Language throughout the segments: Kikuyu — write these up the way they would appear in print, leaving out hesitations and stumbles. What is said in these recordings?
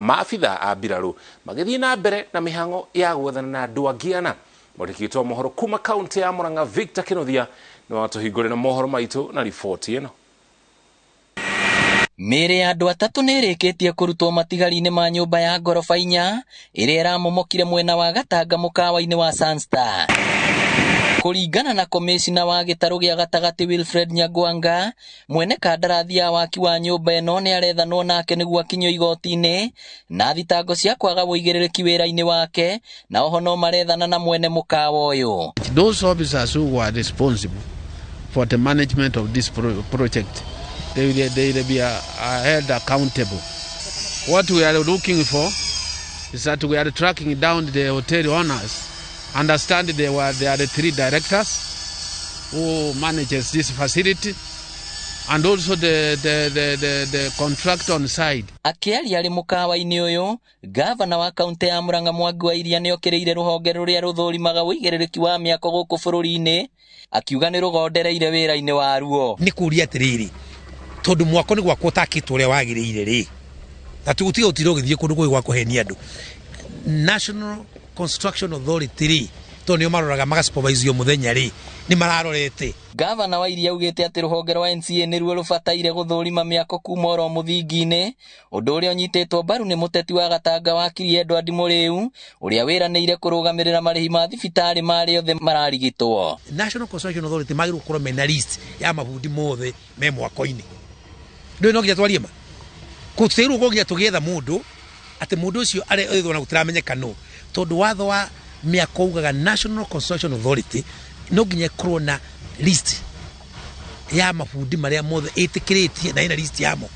Maabitha a mbirarũ magĩthiĩ na mbere na mĩhang'o ya gwethana na andũ angĩ ana. Mwandĩki witũ wa mohoro kuma kaunti ya Murang'a Victor Kinuthia nĩ watũhingũrĩra mohoro maitũ na riboti ĩno. Mĩĩrĩ ya andũ atatũ nĩ ĩrĩkĩtie kũrutwo matigari-inĩ ma nyũmba ya ngoroba 4 ĩrĩa ĩramomokire mwena wa Gatanga mũkawa-inĩ wa Sunstar. Kũringana na komĩcina wa gĩtarũ gĩa gatagatĩ Wilfred Nyagwanga, mwene kandarathi ya waki wa nyũmba ĩno nĩ arethanwo nake nĩguo akinyio igoti-inĩ na thitango cia kwaga ũigĩrĩrĩki wĩra-inĩ wake, na oho no marethana na mwene mũkawa ũyũ. Those officers who were responsible for the management of this project, they will be held accountable. What we are looking for is that we are tracking down the hotel owners. Understand they are the 3 directors who manages this facility and also the contractor on site. Akĩaria arĩ mũkawa-inĩ ũyũ, gavana wa kaunti ya Murang'a Mwangi wa Iria nĩokĩrĩire rũhonge rũrĩa rũthũrimaga ũigĩrĩrĩki wa mĩako gũkũ bũrũri-inĩ, akiuga nĩ rũgondereire wĩra-inĩ waruo. Nĩ kũũria atĩrĩrĩ, tondũ mwako nĩ gwakwo ũtakĩtwo ũrĩa wagĩrĩire rĩ, na tũgũtiga gũtinda ũgĩthiĩ kũndũ kũu gwa kũhenia andũ. National Construction Authority rĩ, tondũ nĩo maroraga magasupervise o mũthenya rĩ, nĩ mararorete. Gavana wa Iria augĩte atĩ rũhonge rwa NCA nĩruo rũbataire gũthũrima mĩako kuma oro mũthingi-inĩ, ũndũ ũrĩa ũnyitĩtwo mbaru nĩ mũteti wa Gatanga wakiri Edward Mũrĩu, ũrĩa wĩranĩire kũrũgamĩrĩra marĩhi ma thibitarĩ ma arĩa othe mararigitwo. National Construction Authority magĩrĩirwo gũkorwo mena list ya mabundi mothe me mwako-inĩ. Ndũĩ no nginya twarie ma? Gũtirĩ gũkorwo nginya tũgĩetha mũndũ atĩ mũndũ ũcio arĩ na gũtiramenyeka nũ, tondũ watho wa mĩako ugaga National Construction Authority no nginya ĩkorwo na list ya mabundi marĩa mothe ĩtĩkĩrĩtie na ĩna list yamo,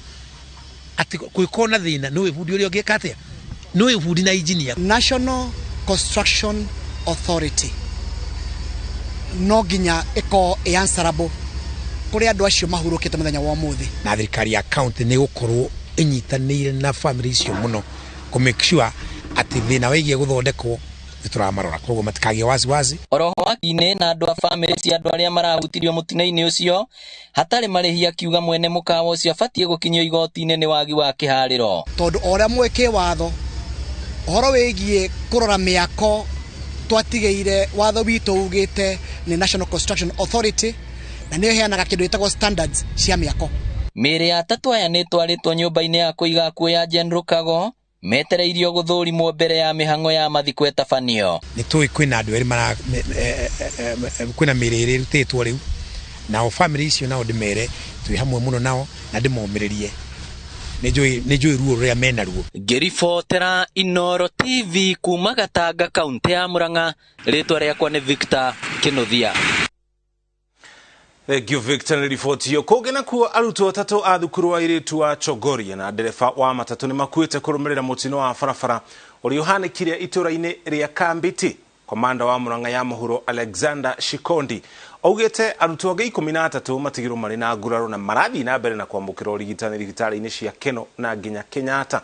atĩ kũngĩkorwo na thĩna nĩũĩ bundi ũrĩa ũngĩka atĩa, nĩũĩ bundi na engineer. National Construction Authority no nginya ĩkorwo ĩ answerable kũrĩ andũ acio mahurũkĩte mũthenya wa ũmũthĩ. Na thirikari ya county nĩ ĩgũkorwo ĩnyitanĩire na family icio mũno kũ make sure atĩ thĩna wĩgiĩ gũthondekwo nĩ tũramarora, koguo matikagĩe wasiwasi. Oroho wakinĩ na andũ a family cia andũ arĩa marahutirio mũtino-inĩ ũcio hatarĩ marĩhi, akiuga mwene mũkawa ũcio abatiĩ gũkinyio igoti-inĩ nĩ wagi wa kĩharĩro. Tondũ o ũrĩa mũĩ kĩwatho ũhoro wĩgiĩ kũrora mĩako twatigĩire watho witũ ugĩte nĩ National Construction Authority, na nĩyo ĩheanaga kĩndũ gĩtagwo standards cia mĩako. Mĩĩrĩ ya atatũ aya nĩ ĩtwarĩtwo nyũmba-inĩ ya kũiga akuũ ya General Kago, metereirio gũthũrimwo mbere ya mĩhang'o ya mathiko ĩtabanio. Nĩ tũĩ kwĩna andũ erĩ kwĩna mĩĩrĩ ĩrĩ ĩrutĩtwo rĩu, nao family icio nao ndĩmere twĩ hamwe mũno nao na ndĩmomĩrĩrie. Nĩ njũĩ ruo rũrĩa menaruo. Ngĩribotera Inooro TV kuma Gatanga kaunti ya Murang'a, rĩtwa rĩakwa nĩ Victor Kinuthia. Thank you Victor nĩ riboti ĩyo. Kũngĩ nakuo arutwo atatũ a thukuru wa airĩtu wa Chogoria na ndereba wa matatũ nĩ makuĩte kũrũmĩrĩra mũtino wa barabara ũrĩa ũhanĩkire itũra-inĩ rĩa Kambiti. Komanda wa Murang'a ya mũhuro Alexander Shikondi augĩte arutwo angĩ 13 matigirwo marĩ na nguraro na marathiĩ na mbere na kwamũkĩra ũrigitani thibitarĩ-inĩ cia Keno na nginya Kenyatta.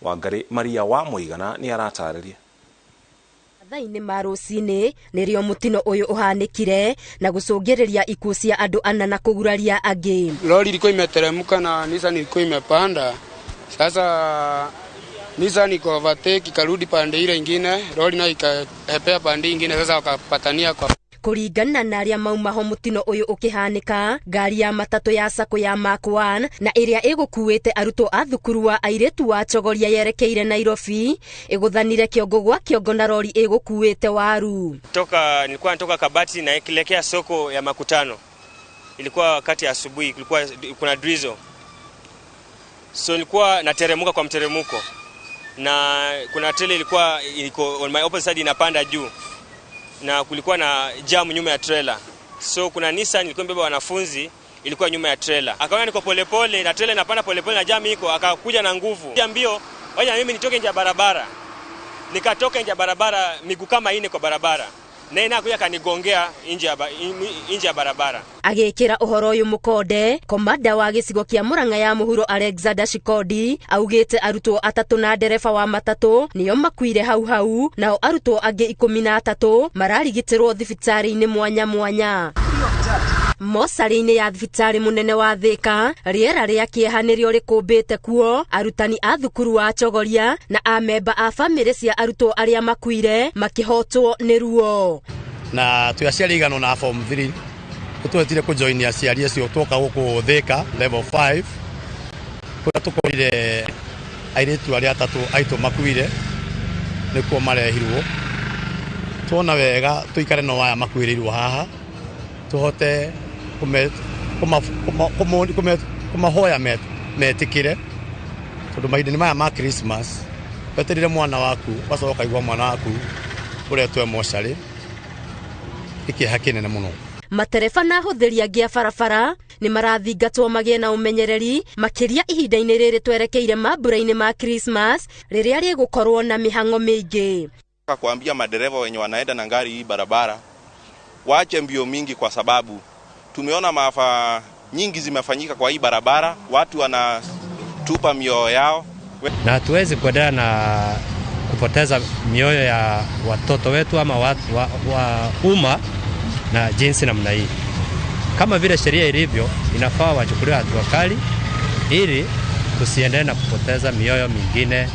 Wangari Maria wa Mũigana nĩ aratarĩria. Mathaa-inĩ ma rũcinĩ nĩrĩo mũtino ũyũ ũhanĩkire na gũcũngĩrĩria ikuũ cia andũ ana na kũguraria angĩ. Lori ilikuwa imeteremka na Nissan ilikuwa imepanda. Sasa Nissan iko overtake ikarudi pande ile ingine, lori nayo ikahepea pande ingine, sasa wakapatania kwa Kũringana na arĩa mauma ho mũtino ũyũ ũkĩhanĩka, ngari ya matatũ ya Sacco ya Mark 1 na ĩrĩa ĩgũkuĩte arutwo a thukuru wa airĩtu wa Chogoria yerekeire Nairobi ĩgũthanire kĩongo gwa kĩongo na rori ĩgũkuĩte waru. Nilikuwa natoka Kabati na ikielekea soko ya Makutano. Ilikuwa wakati asubuhi, kulikuwa kuna drizzle. So nilikuwa nateremka kwa mteremko. Na kuna trailer ilikuwa iko on my opposite side inapanda juu. Na kulikuwa na jam nyuma ya trailer. So kuna Nissan ilikuwa imebeba wanafunzi, ilikuwa nyuma ya trailer. Akaona niko polepole na trailer inapanda polepole na jam iko, akakuja na nguvu. Kuja mbio, wacha mimi nitoke nje ya barabara. Nikatoka nje ya barabara miguu kama 4 kwa barabara. Na yeye anakuja kanigongea nje ya barabara. Agĩkĩra ũhoro ũyũ mũkonde, komanda wa gĩcigo kĩa Murang'a ya mũhuro Alexander Shikondi augĩte arutwo atatũ na ndereba wa matatũ nĩo makuire hau hau, nao arutwo angĩ 13 mararigitĩrwo thibitarĩ-inĩ mwanya mwanya. Mocarĩ-inĩ ya thibitarĩ mũnene wa Thika, rĩera rĩa kĩeha nĩrĩo rĩkũmbĩte kuo arutani a thukuru wa Chogoria na amemba a bamĩrĩ cia arutwo arĩa makuire makĩhotwo nĩ ruo. Na twĩ aciari igana na form 3 tũtwetire kũjoin aciari acio twoka gũkũ Thika level 5 kũrĩa tũkorire airĩtu arĩa atatũ aitũ makuire nĩkuo marehirwo. Tuona wega tũikare no aya makuĩrĩirwo haha tũhote kũmahoya metĩkĩre tondũ mahinda-inĩ maya ma Christmas weterire mwana waku ũgacoka ũkaigua mwana waku ũretwo mocarĩ nĩ kĩeha kĩnene mũno. Matereba na ahũthĩri angĩ a barabara nĩ marathingatwo magĩe na ũmenyereri makĩria ihinda-inĩ rĩrĩ twerekeire mambura-inĩ ma Christmas rĩrĩa rĩgũkorwo na mĩhang'o mĩingĩ. Kuambia madereva wenye wanaenda na ngari hii barabara waache mbio mingi, kwa sababu tumeona maafa nyingi zimefanyika kwa hii barabara, watu wanatupa mioyo yao, na hatuwezi kuendelea na kupoteza mioyo ya watoto wetu ama wa umma na jinsi namna hii. Kama vile sheria ilivyo, inafaa wachukuliwe hatua kali ili tusiendelee na kupoteza mioyo mingine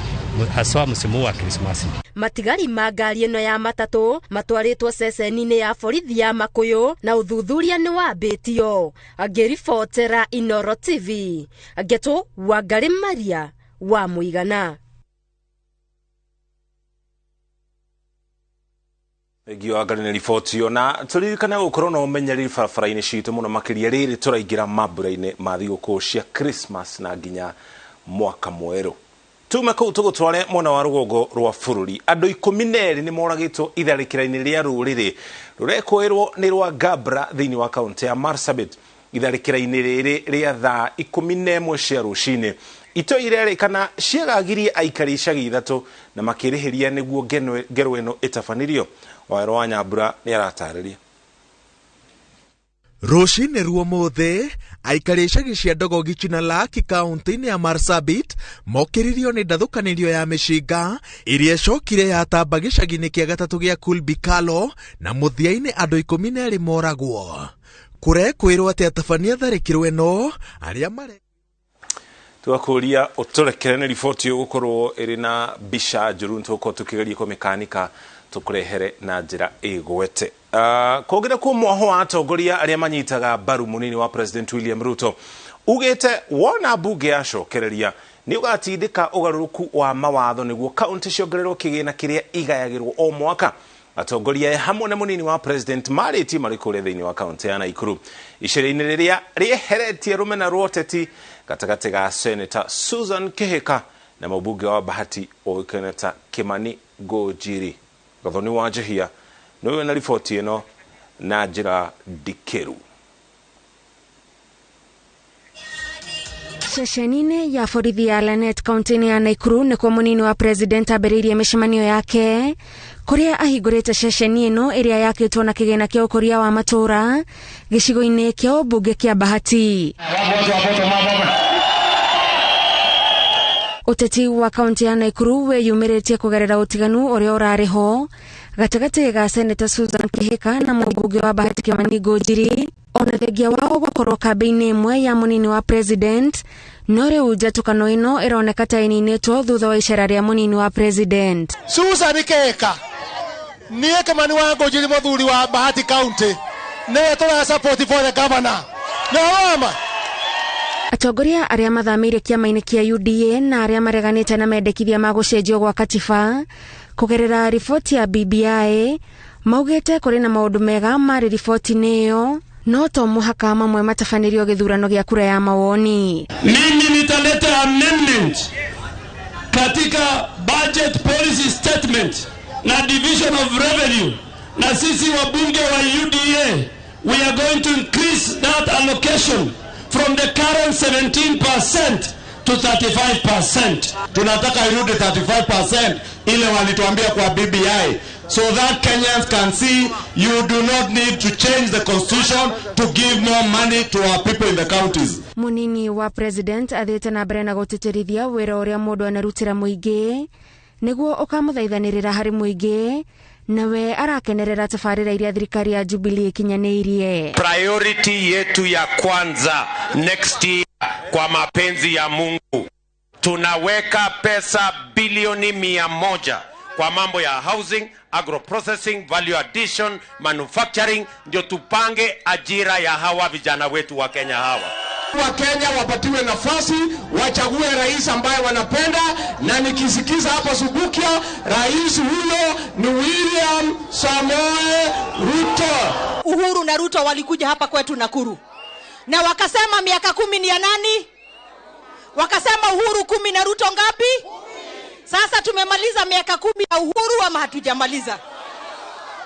haswa msimu wa Krismasi. Matigari ma ngari ĩno ya matatũ matwarĩtwo ceceni-inĩ ya borithi ya Makuyu na ũthuthuria nĩ wambĩtio. Ngĩribotera Inooro TV, Ngetu Wangari Maria wa Mũigana. Thengio Wangari nĩ riboti ĩyo, na tũririkane gũkorwo na ũmenyereri barabara-inĩ citũ mũno makĩria rĩrĩ tũraingĩra mambura-inĩ ma thigũkũ cia Christmas na nginya mwaka mwerũ. Tume kũu tũgũtware mwena wa rũgongo rwa bũrũri. Andũ 12 nĩ moragĩtwo itharĩkĩra-inĩ rĩa rũrĩrĩ rũrekũĩrwo nĩ rwa Gabra thĩinĩ wa kaũntĩ ya Marsabit. Itharĩkĩra-inĩ rĩrĩ rĩa thaa 11 cia rũcinĩ itoi irerĩkana ciagagirie aikari icagi 3 na makĩrĩhĩria nĩguo ngero ĩno ĩtabanirio. Waero wa Nyambura nĩ aratarĩria. Rũcinĩ ruo mũthĩ aikari icagi cia Ndogogichi na Laki kaunti-inĩ ya Marsabit mokĩririo nĩ ndathũkanĩrio ya mĩcinga ĩrĩa ĩcokire yatamba gĩcagi-inĩ kĩa gatatũ gĩa Kulbikalo na mũthia-inĩ andũ 12 moragwo. Kũrekwĩrwo atĩ atabania tharĩkĩro ĩno arĩa mare Tũgakũria ũtũrekere nĩ riboti ĩgũkorwo ĩrĩ na mbica njũru, nĩtũgũkorwo tũkĩgeria kũmĩkanika tũkũrehere na njĩra ĩgwete. Kũngĩra kuo mwaho wa atongoria arĩa manyitaga mbaru mũnini wa President William Ruto ugĩte wona mbunge yacokereria nĩ ũgatindĩka ũgarũrũku wa mawatho nĩguo kaunti ciongererwo kĩgĩna kĩrĩa igayagĩrwo o mwaka. Atongoria hamwe na mũnini wa President marĩtie marĩ kũrĩa thĩinĩ wa kaunti ya Nakuru icera-inĩ rĩrĩa rĩeheretie rũmena rwa ũteti gatagatĩ ga Senator Susan Kihika na mũmbunge wa Bahati ũĩkaine ta Kimani Ngunjiri. Gathoni wa Njihia nĩwe na riboti ĩno na njĩra ndikĩru. Ceceni-inĩ ya borithi ya Lanet kaunti-inĩ ya Nakuru nĩkuo mũnini wa president ambĩrĩirie mĩcemanio yake kũrĩa ahingũrĩte ceceni ĩno ĩrĩa yakĩtwo na kĩgĩna kĩa ũkũria wa matũũra gĩcigo-inĩ kĩa ũmbunge kĩa Bahati. Ũteti wa kaunti ya Nakuru wĩyumĩrĩtie kũgerera ũtiganu ũrĩa ũrarĩ ho gatagatĩ ga Senator Susan Kihika na mũmbunge wa Bahati Kimani Ngunjiri, ona thengia wao gũkorwo kambĩ-inĩ ĩmwe ya mũnini wa president. No rĩu njatũkano ĩno ĩroneka ta ĩninĩtwo thutha wa icera rĩa mũnini wa president. Susan Kihika niĩ Kimani wa Ngunjiri mũthuri wa Bahati County nĩwe tũra support for the governor. Nĩ Atongoria arĩa mathamĩire kĩama-inĩ kĩa UDA na arĩa mareganĩte na mendekithia ma gũcenjio gwa katiba kũgerera riboti ya BBI maugĩte kũrĩ na maũndũ mega marĩ riboti-inĩ ĩyo, no to mũhaka mamwe matabanĩrio gĩthurano gĩa kura ya mawoni. Mimi nitaleta amendment katika budget policy statement na division of revenue, na sisi wabunge wa UDA we are going to increase that allocation from the current 17% to 35%. Tunataka irudi 35% ile walituambia kwa BBI, so that Kenyans can see you do not need to change the constitution to give more money to our people in the counties. Munini wa president athiĩte na mbere na gũtĩtĩrithia wĩra ũrĩa mũndũ anarutĩra mũingĩ nĩguo ũkamũthaithanĩrĩra harĩ mũingĩ Nawe arakenerera tabarĩra iria thirikari ya Jubilee ikinyanĩirie. Priority yetu ya kwanza next year, kwa mapenzi ya Mungu, tunaweka pesa bilioni 100 kwa mambo ya housing, agro-processing, value addition, manufacturing, ndio tupange ajira ya hawa vijana wetu wa Kenya hawa. Wakenya wapatiwe nafasi wachague rais ambaye wanapenda, na nikisikiza hapa Subukia, rais huyo ni William Samoei Ruto. Uhuru na Ruto walikuja hapa kwetu Nakuru na wakasema miaka 10 ni ya nani? Wakasema Uhuru 10 na Ruto ngapi? Sasa tumemaliza miaka 10 ya Uhuru ama hatujamaliza?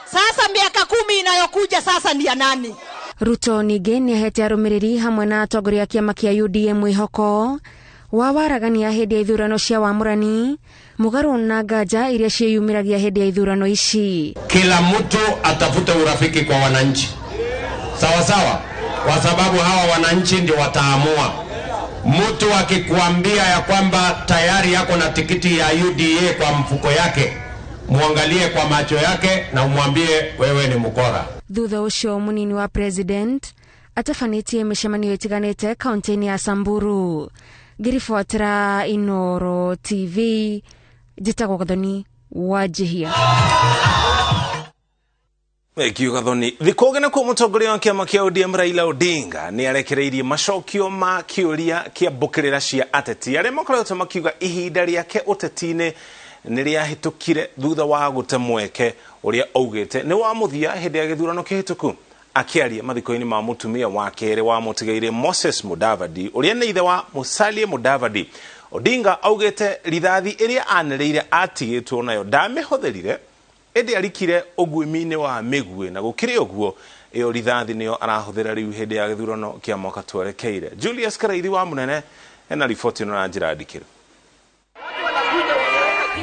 Sasa miaka 10 inayokuja sasa ni ya nani? Ruto ningĩ nĩahete arũmĩrĩri hamwe na atongoria a kĩama kĩa UDA mwĩhoko wa waragania hĩndĩ ya ithurano cia wamũrani mũgarũ na nganja iria ciĩyumĩragia hĩndĩ ya ithurano ici. Kila mtu atafute urafiki kwa wananchi, sawa sawa, kwa sababu hawa wananchi ndio wataamua. Mtu akikuambia ya kwamba tayari yako na tikiti ya UDA kwa mfuko yake, muangalie kwa macho yake na umwambie wewe ni mkora. Thutha ũcio mũnini wa president atabanĩtie mĩcemanio ĩtiganĩte kaunti-inĩ ya Samburu. Ngĩribotera Inooro TV, njĩtagwo Gathoni wa Njihia. Thengio Gathoni. Thikũ nakuo mũtongoria wa kĩama kĩa ODM Raila Odinga nĩ arekereirie macokio ma kĩũria kĩa mbũkĩrĩra cia ateti arĩa makoretwo makiuga ihinda rĩake ũteti-inĩ nĩ rĩahĩtũkire thutha wa gũte mweke ũrĩa augĩte nĩ wa mũthia hĩndĩ ya gĩthurano kĩhĩtũku. Akĩaria mathiko-inĩ ma mũtumia wa kerĩ wa mũtigairĩ Moses Mudavadi ũrĩa nĩ ithe wa Musalia Mudavadi, Odinga augĩte rithathi ĩrĩa anĩrĩire atigĩtwo nayo ndamĩhũthĩrire ĩndĩ arikire ũguĩmi-inĩ wa mĩguĩ, na gũkĩrĩ ũguo ĩyo rithathi nĩyo arahũthĩra rĩu hĩndĩ ya gĩthurano kĩa mwaka twerekeire. Julius Karaithi wa Mũnene ena riboti ĩno na njĩra ndikĩru.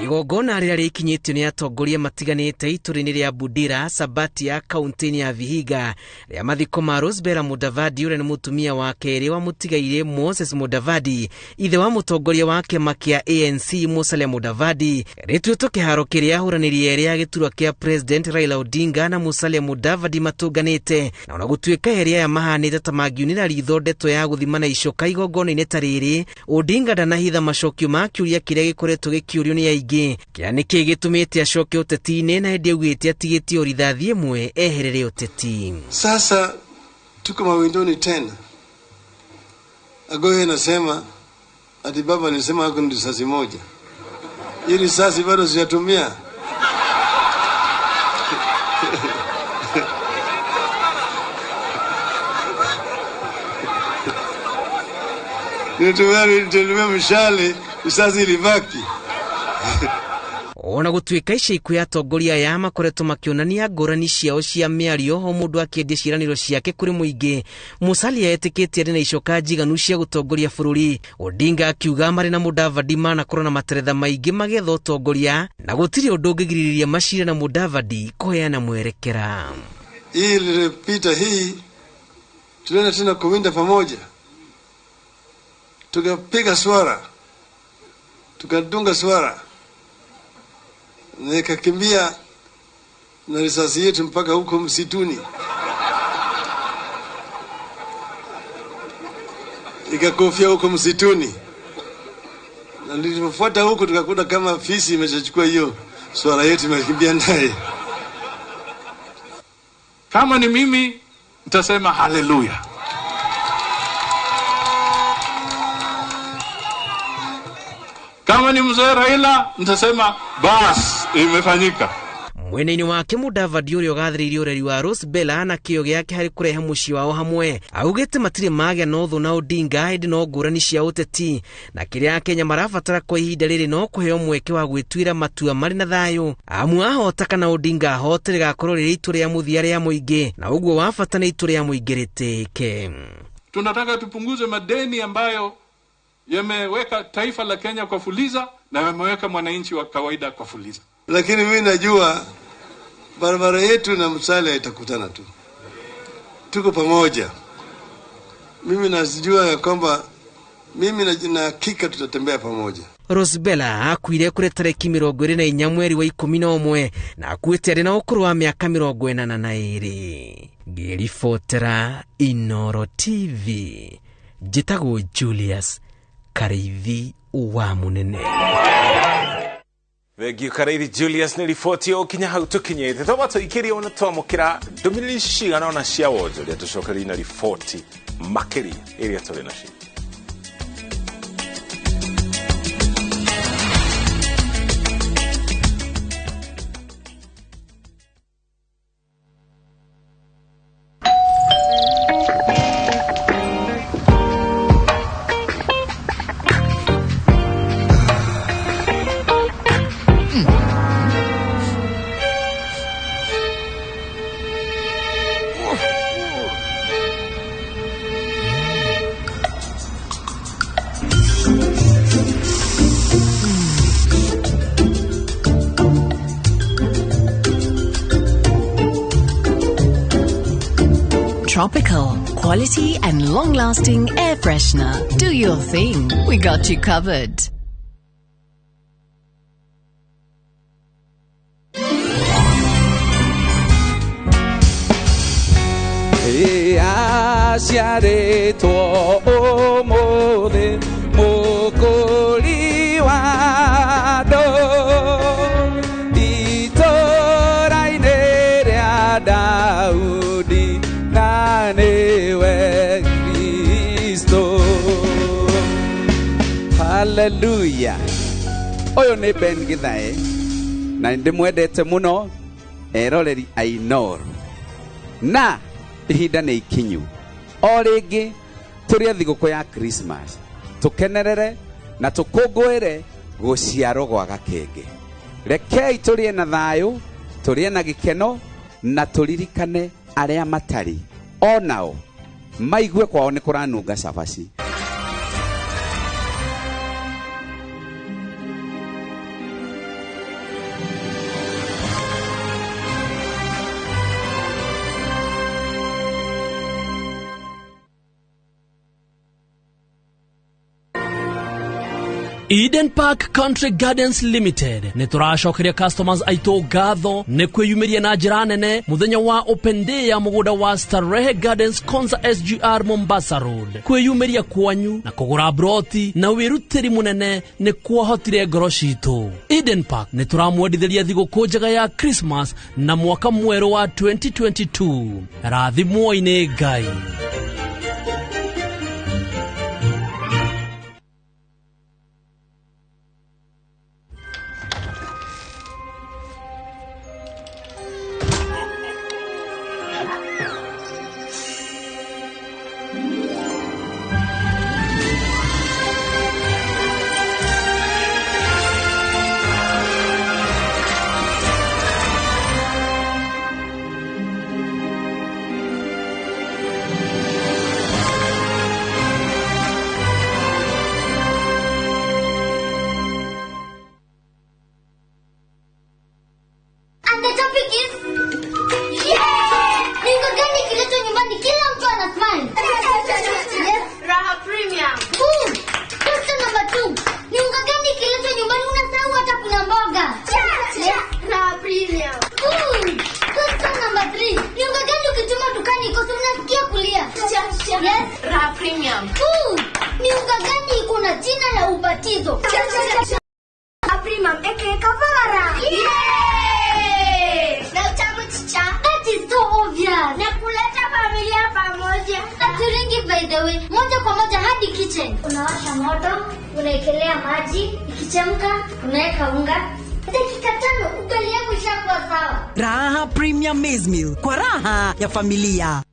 Igongona rĩrĩa rĩkinyĩtio nĩ atongoria matiganĩte itũra-inĩ rĩa Budira Sabatia kaunti-inĩ ya Vihiga rĩa mathiko ma Rosebella Mudavadi ũrĩa nĩ mũtumia wa kerĩ wa mũtigairĩ Moses Mudavadi, ithe wa mũtongoria wa kĩama kĩa ANC Musalia Mudavadi, rĩtuĩtwo kĩharo kĩrĩa ahũranĩri erĩ a gĩturwa kĩa President Raila Odinga na Musalia Mudavadi matũnganĩte, na ona gũtuĩka erĩ aya mahanĩte ta mangiunĩra ritho ndeto ya gũthimana icoka igongona-inĩ ta rĩrĩ, Odinga ndanahitha macokio ma kĩũria kĩrĩa gĩkoretwo gĩkĩũrio nĩ aingĩ kĩa nĩkĩ gĩtũmĩte acoke ũteti-inĩ, na hĩndĩ augĩte atigĩtie rithathi ĩmwe eherere ũteti. Sasa tuko mawindoni tena. Agoye anasema ati baba alisema hako ni risasi moja. Hii risasi bado sijatumia. Nilitumia mshale, risasi ilibaki. Ona gũtuĩka ica ikuhĩ atongoria aya makoretwo makĩonania ngũrani ciao cia mĩario o mũndũ akĩendia ciĩranĩro ciake kũrĩ mũingĩ, Musalia etĩkĩtie arĩ na icoka njiganu cia gũtongoria bũrũri. Odinga akiuga marĩ na Mudavadi manakorwo na materetha maingĩ magĩetha ũtongoria na gũtirĩ ũndũ ũngĩgirĩrĩria Maciria na Mudavadi kũheana mwerekera. Hii iliyopita hii tulienda tena kuwinda pamoja, tukapiga swara, tukadunga swara, nikakimbia na risasi yetu mpaka huko msituni, ikakofia huko msituni, na nilipofuata huko tukakuta kama fisi imeshachukua hiyo swara yetu, imekimbia naye. Kama ni mimi nitasema haleluya. Kama ni mzee Raila nitasema bas imefanyika. Mwena-inĩ wake Mudavadi ũrĩa ũgathĩrĩirie ũreri wa Rosebella na kĩo gĩake harĩ kũrehe mũciĩ wao hamwe, augĩte matirĩ magĩa na ũthũ na Odinga ĩndĩ no ngũrani cia ũteti, na kĩrĩa Akenya marabatara kwa ihinda rĩrĩ no kũheo mweke wa gwĩtuĩra matua marĩ na thayũ. Amu ahota kana Odinga ahote rĩgakorwo rĩrĩ itua rĩa mũthia rĩa mũingĩ, na ũguo wa bata nĩ itua rĩa mũingĩ rĩtĩĩke. Tunataka tupunguze madeni ambayo yameweka taifa la Kenya kwa fuliza na yameweka mwananchi wa kawaida kwa fuliza. Lakini mimi najua barabara yetu na Musalia itakutana tu. Tuko pamoja. Mimi najua ya kwamba mimi na hakika tutatembea pamoja. Rosebella akuire kũrĩ tarĩki 24 mweri wa 11 na akuĩte arĩ na ũkũrũ wa mĩaka 82. Ngĩribotera Inooro TV, njĩtagwo Julius Karaithi wa Munene. Thengio Karaithi Julius nĩ riboti o kinya hau tũkinyĩte. Twamba tũikĩrie ona twamũkĩra ndũmĩrĩri cigana ona cia wonjoria, tũcokerie na riboti makĩria ĩrĩa tũrĩ nacio. Tropical, quality and long-lasting air freshener. Do your thing. We got you covered. Aciarĩtwo ũmũthĩ mũkũri wa andũ itũũra-inĩ rĩa Daudi na nĩwe Kristo. Haleluya. Ũyũ nĩ Ben Githae na nĩndĩmwendete mũno eroreri a Inooro, na ihinda nĩ ikinyu o rĩngĩ tũrĩe thigũkũ ya Christmas, tũkenerere na tũkũngũĩre gũciarwo gwa gakenge. Rekei tũrĩe na thayũ, tũrĩe na gĩkeno, na tũririkane arĩa matarĩ onao maigue kwao nĩ kũranunga cabaci. Eden Park Country Gardens Limited nĩ tũracokeria customers aitũ ngatho nĩ kwĩyumĩria na njĩra nene mũthenya wa open day ya mũgũnda wa Starehe Gardens Konza SGR Mombasa Road. Kwĩyumĩria kwanyu na kũgũra broti na wĩrutĩri mũnene nĩ kwahotire ngoro citũ. Eden Park nĩ tũramwendithĩria thigũkũ njega ya Christmas na mwaka mwerũ wa 2022. Rathimwo-inĩ Ngai. Raha Premium Maize Meal kwa raha ya familia.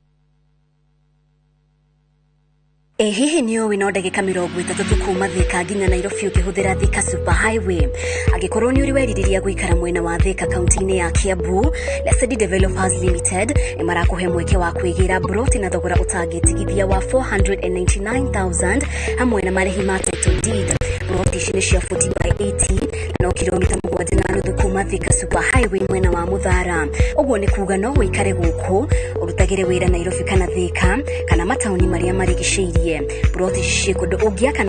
Ĩ hihi nĩ ũĩ no ndagĩka 30 kuma Thika nginya Nairobi ũkĩhũthĩra Thika Super Highway? Angĩkorwo nĩ ũrĩ werirĩria gũikara mwena wa Thika kaunti-inĩ ya Kiambu, Lesedi Developers Limited nĩ marakũhe mweke wa kwĩgĩra broti na thogora ũtangĩtigithia wa 499,000 hamwe na marĩhi ma title deed. Broti ici nĩ cia 40 by 80 na no kilomita 7.5 kuma Thika Super Highway mwena wa Muthara. Ũguo nĩ kuga no ũikare gũkũ ũrutagĩre wĩra Nairobi kana Thika kana mataũni marĩa marigicĩirie. Broti ici ciĩ kũndũ ũngĩaka.